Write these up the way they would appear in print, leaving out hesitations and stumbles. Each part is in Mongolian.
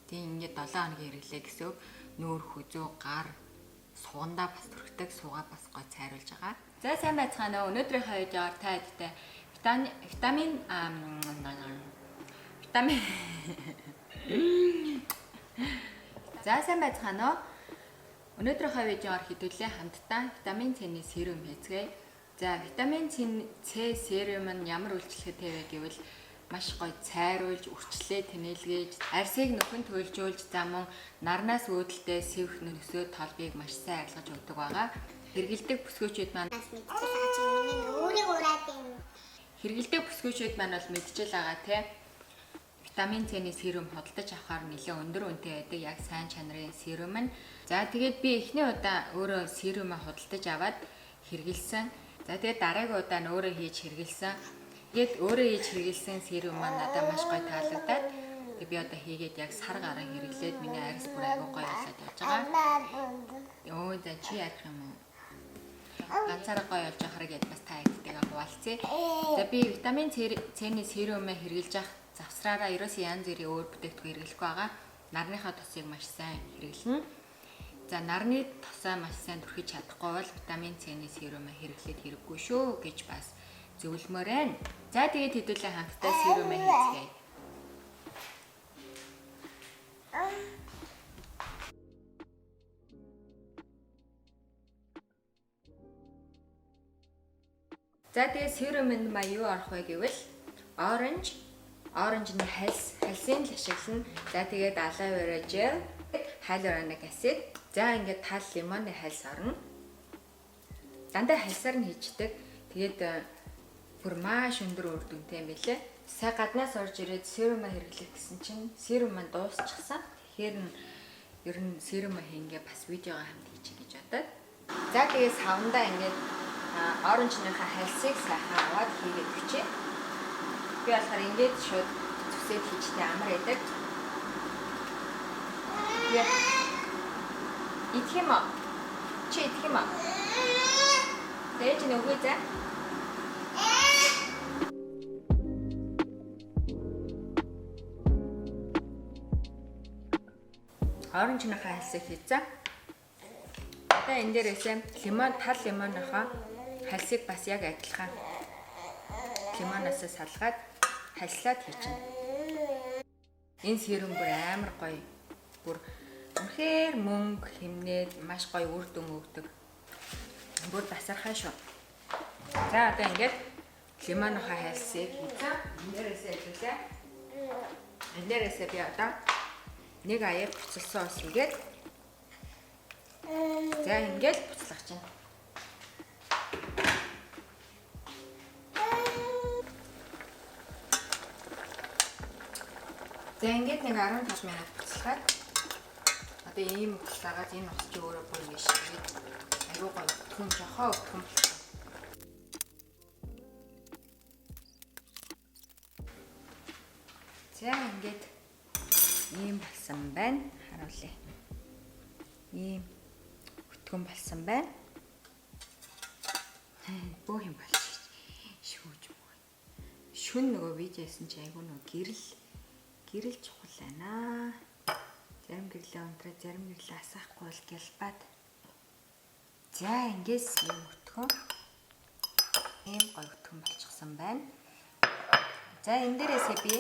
Тийм ингээд 7 хоногийн хэрэглээ гэсэн үг. Нүүр, хүзүү, гар, сугандаа бас түрхдэг, суугаа бас гой цайруулж байгаа. За сайн байцгаана уу. Өнөөдрийнхөө видеоор та хэдтэй витамин витамин За сайн байцгаана уу. Өнөөдрийнхөө видеоор хэдүүлээ хамтдаа витамин С-ний серум хийцгээе. За витамин С серум нь ямар үйлчлэгээтэй вэ гэвэл маш гоё цайруулж, үрчлээ тэнэлгээж, арьсыг нөхөн төлжүүлж, за мөн нарнаас үүдэлтэй сэвх нөсөө толбыг маш сайн арилгаж өгдөг байгаа. Хэрэгэлдэг бүсгүйчүүд маань Бас мэдчихэл байгаа чинь миний өөрийг ураад юм. Хэрэгэлдэг бүсгүйчүүд маань бол мэдчихэл байгаа тий. Витамин С-ний серум худалдаж авахар нэлээд өндөр үнэтэй байдаг. Яг сайн чанарын серум нь. За тэгээд би эхний удаа өөрөө серумаа худалдаж аваад хэрэгэлсэн. За тэгээд дараагийн удаа нь өөрөө хийж хэрэгэлсэн. Тэгээд өөрөө хийж хэрэгэлсэн серум маань надад маш гоё таалагдаад тэгээд би одоо хийгээд яг сар гарan хэрэглээд миний арьс бүр айгүй гоё болоод явж байгаа. Өө за чи ярих юм уу? Ганцаараа гоё болж байхаар гээд бас та хэдтэйгээ хуваалцъя. За би витамин С-ний серумээ хэрэглэж явах завсраараа ерөөсөө янз бүрийн өөр бүтээгдэхүүн хэрэглэхгүй байгаа. Нарныхаа тосыг маш сайн хэрэглэнэ. За нарны тосоо маш сайн түрхэж чадахгүй бол витамин С-ний серумээ хэрэглээд хэрэггүй шүү гэж бас зөвлөмөр байна. За тэгээд хэдүүлээ хамтдаа серумээ хийцгээе. За тэгээ серумэнд ма юу орох вэ гэвэл orange, orange нь хальс, хальсын л ашиглана. За тэгээд aloe vera gel, hyaluronic acid. За ингээд тал лимоны хальс орно. Дандаа хальсаар нь хийждэг. Тэгээд бүр маш өндөр үр дүнтэй юм билээ. Сая гаднаас орж ирээд серумаа хэрэглэх гэсэн чинь серум маань дуусчихсан. Тэгэхээр нь ер нь серумаа хийнгээ бас видеогоо хамт хийчих гэж бодоод. За тэгээ савндаа ингээд оранжныхаа хальсыг сайхан аваад хийгээд өгчээ. Би болохоор ингээд шууд зүсээд хийжтэй амар байдаг. Идэх юм уу? Чи идэх юм уу? Дээж нөгөө за. Оранжныхаа хальсыг хийцээ. Одоо энэ дээрээсээ лимон, тал лимоныхоо хальсыг бас яг адилхан лимоноос салгаад хальслаад хийчихнэ. Энэ серум бүр амар гоё. Бүр үнэхээр мөнгө хэмнээд маш гоё үр дүн өгдөг. Бүр тасархай шүү. За одоо ингээд лимоныхоо хальсыг хийцээ. Энэ дээрээсээ хэлүүлээ. Энэ дээрээсээ би одоо нэг аяг буцалсан ус хийгээд за ингээд буцлах чинь. За ингээд нэг 15 минут буцалгаад одоо ийм буцлагаас энэ ус чи өөрөө бүр ингэ шигээд айгуу гоё өтгөн жохоо өтгөн болчихсон. За ингээд ийм болсон байна. Харуулъя. Ийм өтгөн болсон байна. Бөөх юм болчих. Шүүж мөө. Шүн нөгөө видео хийсэн чи айгуу нөгөө гэрэл чухал байна. Зарим гэрлээ унтраа, зарим гэрлээ асаахгүй бол гялбаад. За ингээс ийм өтгөн. Ийм гоё өтгөн болчихсон байна. За энэ дээрээсээ би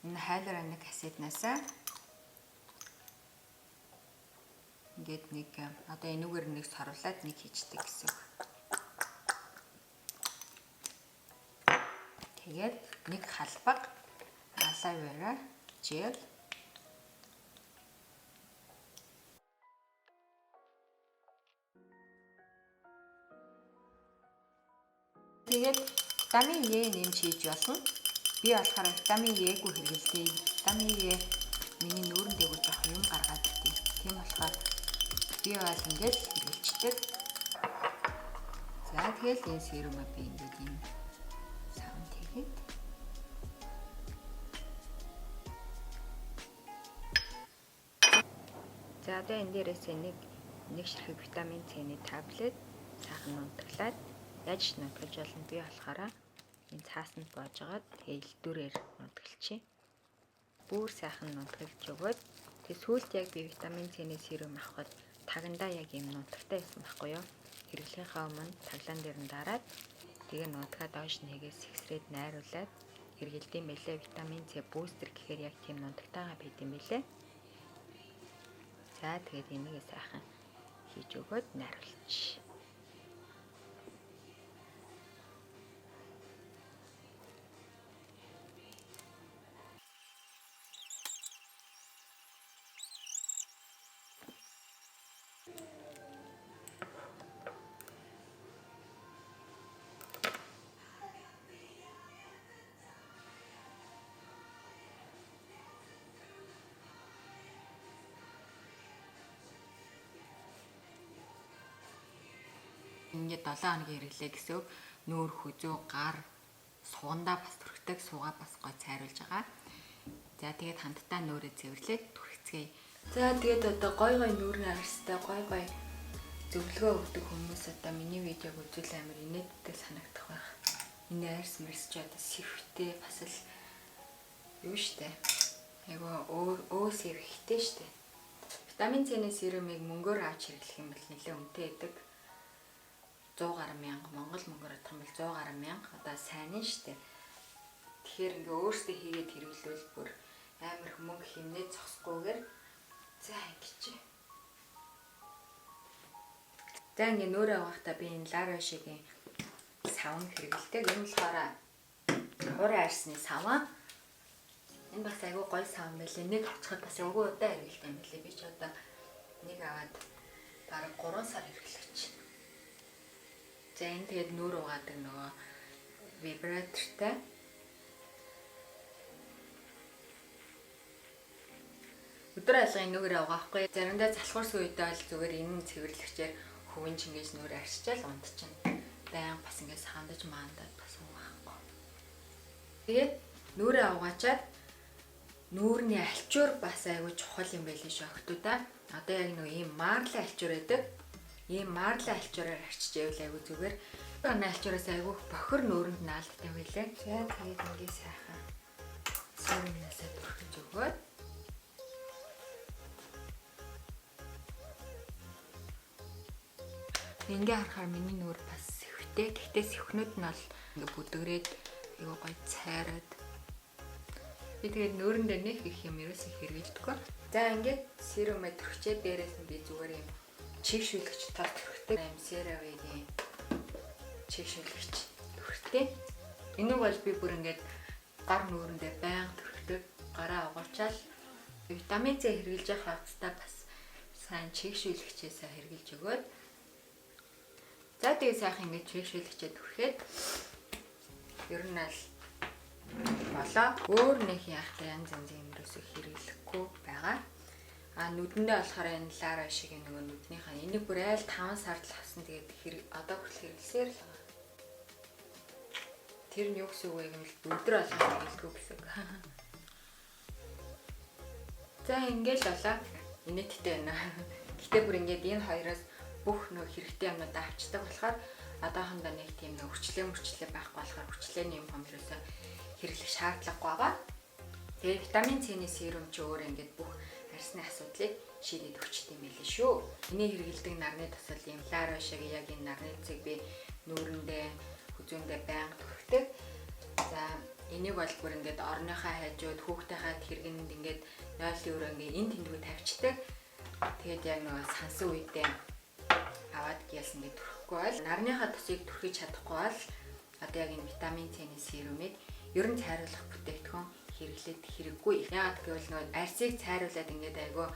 энэ hyaluronic acid-наасаа ингээд нэг одоо энүүгээр нэг сорвлаад нэг хийждэг гэсэн үг. Тэгээд нэг халбаг aloe vera gel. Тэгээд витамин Е нэмж хийж болно. Би болохоор витамин Е-гүй хэрэглэдэг. Витамин Е миний нүүрэн дээгүүр жоох юм гаргаад ирдэг. Тийм болохоор би бол ингээд хэрэглэждэг. За тэгэл энэ серумаа би ингээд энэ савн тэгээд за одоо энэ дээрээсээ нэг ширхэг витамин С-ний таблет сайхан нунтаглаад яаж нунтгалж болно би болохоор энэ цаасанд боожгаад тэгээ элдвэрээр нунтгалчих. Бүр сайхан нунтаглаж өгөөд тэг сүүлд яг би витамин С-ний серум авахад тагандаа яг юм нунтагтай байсан байхгүй юу? Хэрэглэхийнхаа өмнө таглаан дээр нь дараад тэгээ нунтгаа доош нэгээ сэгсрээд найруулад хэрэгэлдэм байлээ. Витамин С бүүстер гэхээр яг тийм нунтагтайгаа байд юм байлээ. За тэгээд энийг сайхан хийж өгөөд найруулчих. Ингээд 7 хоногийн хэрэглээ гэсэн үг. Нүүр, хүзүү, гар, сугандаа бас түрхдэг, суугаа бас гой цайруулж байгаа. За тэгээд хамтдаа нүүрээ цэвэрлээд түрхцгээе. За тэгээд одоо гой гой нүүрний арьстай гой гой зөвлөгөө өгдөг хүмүүс одоо миний видеог үзвэл амар инээдтэй санагдах байх. Миний арьс мэрс ч одоо сэвхтэй бас л юу штэ. Айгу өө сэвхтэй штэ. Витамин С-ний серумыг мөнгөөр авч хэрэглэх юм бол нэлээд үнэтэй байдаг. 100 гаруй мянга Монгол мөнгөөр бодох юм бол 100 гаруй мянга одоо сайн нь штэ. Тэгэхээр ингээ өөрсдөө хийгээд хэрэглэвэл бүр амар их мөнгө хэмнээ зогсохгүйгээр за ингэж. За ингээ нүүрээ угахдаа би энэ La Roche-ийн савн хэрэглэдэг. Энэ болохоор хуурай арьсны савн. Энэ бас айгүй гоё савн байлээ. Нэг авчихад бас айгүй удаа хэрэглэдэг юм байлээ. Би ч одоо нэг аваад бараг 3 сар хэрэглэж байна. За энэ тэгээд нүүр угаадаг нөгөө вибратортай. Өдөр алгын нүгэрээ угаахгүй. Заримдаа залхуурсан үедээ бол зүгээр энэ цэвэрлэгчээр хөвөн чингэж нүрээ арчичаал унтчихна. Баян бас ингээд сандаж маандаад бас угаахгүй. Тэгээд нүрээ угаачаад нүүрний альчуур бас айгүй чухал юм байлээ шүү охтуудаа. Одоо яг нөгөө ийм марла альчуур байдаг. Ийм марла альчуураар арчиж байвал айгүй зүгээр. Энэ альчуураас айгүй бохир нүүрэнд наалддаг байлээ. За тэгээд ингээд сайхан сөрөмнөөсөө түрхэж өгөөд ингээ харахаар миний нүүр бас сэвхтэй. Гэхдээ сэвхнүүд нь бол ингээ бүдгрээд айгүй гоё цайраад. Би тэгээд нүүрэндээ нэх их юм ерөөсөө хэрэглэдэггүй. За ингээд серумээ түрхчээ дээрээс нь би зүгээр юм чийгшүүлэгч тал түрхдэг. Ийм CeraVe-ийн чийгшүүлэгч түрхтэй. Энийг бол би бүр ингээд гар нүүрэндээ байнга түрхдэг. Гараа угаачаал витамин С хэрэглэж явах хугацаатаа бас сайн чийгшүүлэгчээсээ хэрэглэж өгөөд. За тэгээ сайхан ингээд чийгшүүлэгчээ түрхээд ер нь аль болоо. Өөр нэг яахтай янз янзын юм ерөөсөө хэрэглэхгүй байгаа. А нүдэндээ болохоор энэ La Roche-ийн нөгөө нүднийхээ энийг бүр айл 5 сард л авсан. Тэгээд одоо хүртэл хэрэглэсээр л байгаа. Тэр нь юу гэсэн үг вэ гэвэл өдөр болгон хэрэглэдэг гэсэн үг. За ингээл болоо. Инээдтэй байна. Гэтэ бүр ингээд энэ хоёроос бүх нөө хэрэгтэй юмнуудаа авчдаг болохоор одоохондоо нэг тийм нөө хүчлээ байхгүй болохоор хүчлээний юм хом ерөөсөө хэрэглэх шаардлагагүй байгаа. Тэгээд витамин С-ний серум чи өөрөө ингээд бүх арьсны асуудлыг шийдээд өгчт юм байлээ шүү. Миний хэрэглэдэг нарны тосол юм La Roche-ийн яг энэ нарны цэг би нүүрэндээ хүзүүндээ байнга түрхдэг. За энийг бол бүр ингээд орныхаа хажууд хүүхдийнхаа тэргэнд ингээд нойлын өрөө ингээд энэ тэндгүү тавьчихдаг. Тэгээд яг нөгөө сансан үедээ аваад гялс ингээд түрхэхгүй бол нарныхаа тосыг түрхэж чадахгүй бол одоо яг энэ витамин С-ний серумыг ер нь цайруулах бүтээгдэхүүн хэрэглээд хэрэггүй. Яагаад гэвэл нөгөө арьсыг цайруулад ингээд айгүй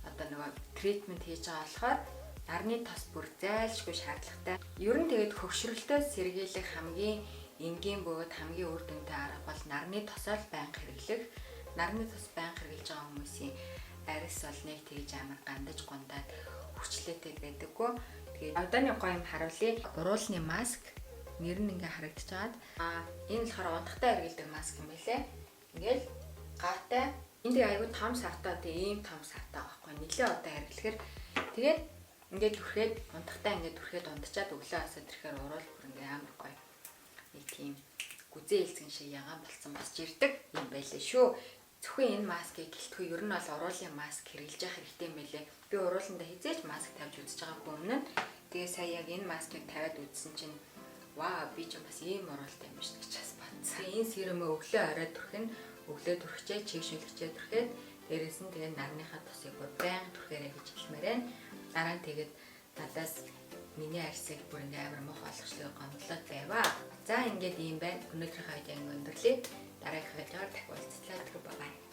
одоо нөгөө тритмент хийж байгаа болохоор нарны тос бүр зайлшгүй шаардлагатай. Ер нь тэгээд хөгшрөлтөөс сэргийлэх хамгийн энгийн бөгөөд хамгийн үр дүнтэй арга бол нарны тосоо л байнга хэрэглэх. Нарны тос байнга хэрэглэж байгаа хүмүүсийн арьс бол нэг тэгж амар гандаж гундаад хүчлээтэй байдаггүй. Тэгээд одооны гоё юм харуулъя. Уруулны маск нэр нь ингээ харагдчихад. Энэ болохоор унтахтаа хэрэглэдэг маск юм байлээ. Ингээл гаатай. Энд тэгээ айгүй том савтаа тэгээ ийм том савтаа байхгүй. Нилээ удаа хэрэглэхээр тэгээд ингээд түрхээд унтахтаа ингээд түрхээд унтчаад өглөө асаад ирэхээр уруул бүр ингээ амар гоё. Нэг тийм гүзээ илцгэн шиг ягаан болцсон босч ирдэг юм байлээ шүү. Зөвхөн энэ маскыг гэлтгүй, ер нь бол уруулын маск хэрэглэж явах хэрэгтэй юм байлээ. Би урууландаа хэзээ ч маск тавьж үзэж байгаагүй өмнө нь. Тэгээ сая яг энэ маскыг тавиад үзсэн чинь вау, би ч бас ийм уруултай юм биш гэж бас бодсон. Тэгээ энэ serum ээ өглөө орой түрх нь, өглөө түрхчээ, чийгшүүлэгчээ түрхээд, дээрэс нь тэгээ нарныхаа тосыг бүр байнга түрхээрэй гэж хэлмээр байна. Дараа нь тэгээд надаас миний арьсыг бүр ингээ амар муухай болгочлоо гомдлоод байваа. За, ингээд ийм байна. Өнөөдрийнхөө видео ингээ өндөрлөе. Дараагийнхаа видеоор дахин уулзлаа. Түр bye.